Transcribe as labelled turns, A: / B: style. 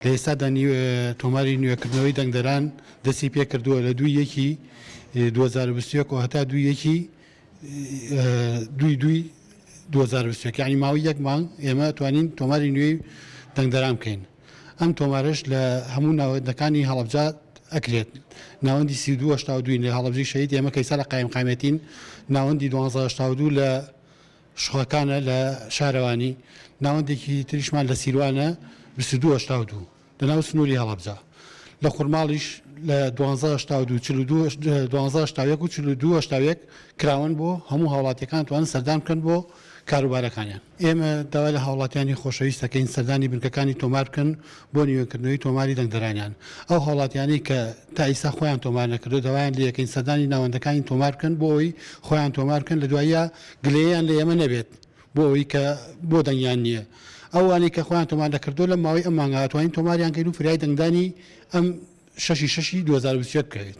A: لە ئێستادا تۆماری نوێکردنەوەی دەنگدەران دەستی پێکردووە لە دووی یەکی 2021 و هەتا دووی یەکی دووی دووی 2021، یانی ماوەی یەک مانگ ئێمە توانین تۆماری نوێی دەنگدەران بکەین. ئەم تۆمارەش لە هەموو ناوەندەکانی هەڵەبجە ئەکرێت. ناوەندی 32 82 لە هەڵەبجەی شەهید ئێمە کە ئیستا لە قایمقامیەتین، ناوەندی 12 82 لە شوقەکانە لە شارەوانی، ناوەندێکی تریشمان لە سیروانە 22 82 لە ناو سنووری هەڵەبجە، لە خورماڵیش لە 12 82 42 12 81 و 42 81 کراون بۆ هەموو هاوڵاتیەکان توانن سەردان بکەن بۆ کاروبارەکانیان. ئێمە داوا لە هاوڵاتیانی خۆشەویست دەکەین سەردانی بنکەکانی تۆمار بکەن بۆ نوێکردنەوەی تۆماری دەنگدەرانیان. ئەو هاوڵاتیانەی کە تا ئیستا خۆیان تۆمار نەکردووە داوایان لێ دەکەین سەردانی ناوەندەکانی تۆمار بکەن بۆ ئەوەی خۆیان تۆمار بکەن لە دواییا گلەییان لە ئێمە نەبێت بۆ ئەوەی کە بۆ دەنگیان نییە. ئەوانەی کە خۆیان تۆمار نەکردووە لەم ماوەی ئەم مانگە ئەتوانین تۆماریان کەین و فریای دەنگدانی ئەم شەشی شەشی 2021 بکەوێت.